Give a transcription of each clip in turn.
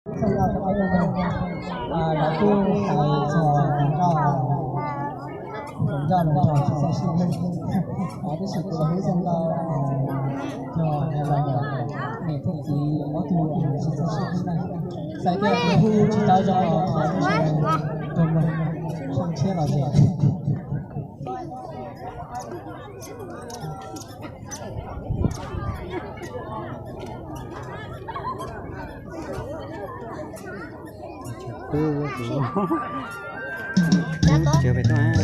Lawv kuj hais txog hluas nkauj, hluas nkauj los yog tsis txawj sib hlub, tab sis kuv los hlub zoo nkauj yog hais los ntawm niam thiab txiv ob tug tsis txawj sib hlub na. Txawm tias kuv hu tsis tau zoo los thov nej sawv daws rau mloog, zoo siab los ze.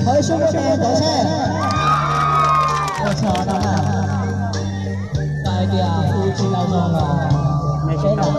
Thov ib suab npauj tes rau seb. Ua tsaug ntau na. Txawm hais tias kuv tsis tau zoo los nej sawv daws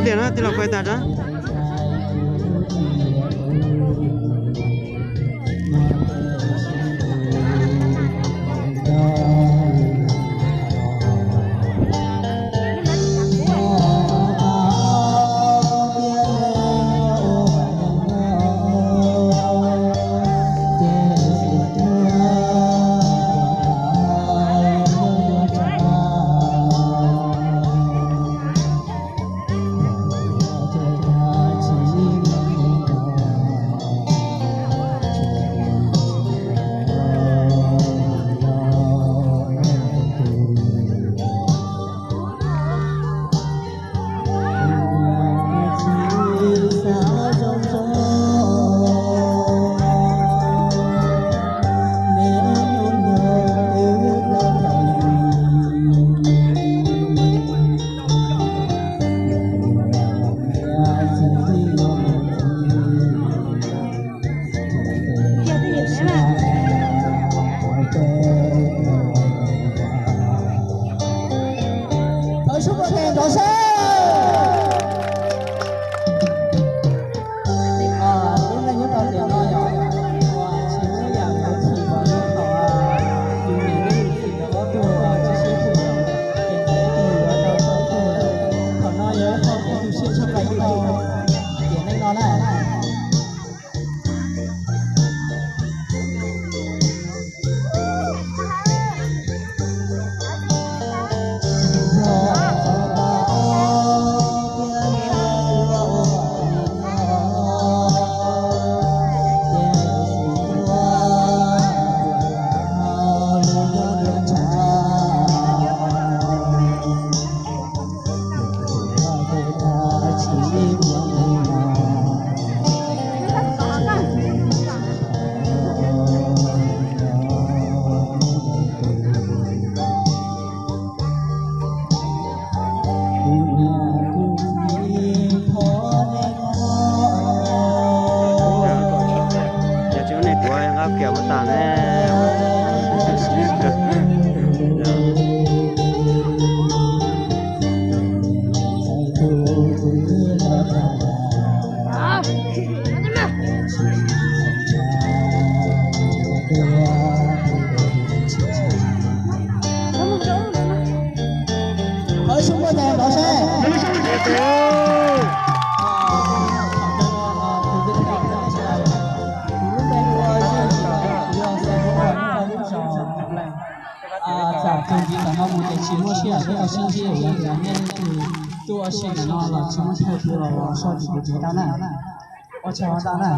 Tiag no, tig los koj tas rau. Thov ib suab npauj tes rau seb. Lub neej nyob rau tiam no yog tsis muaj yam yuav chim los yog thaum yus niam yog yus txiv lawv ob tug tsis sib hlub lawm, ces ntawd tus yuav tau tau tug lawm. Thaum no yog ib qho kev tu siab tshaj plaws ib qho tiam neej no na. Yog tsis muaj neeg tuav nqa kiag mus tas ne. Qhov xub npauj tes rau seb. Txawm txog ntxiv ntawm no mus ces tsis muaj sij hawm peb tau sib ntsib, yog tias nej leej twg tuaj ua si ntawm no los tsis muaj chaw pw los soj tsis pub tsev tau na. Ua tsaug ntau na.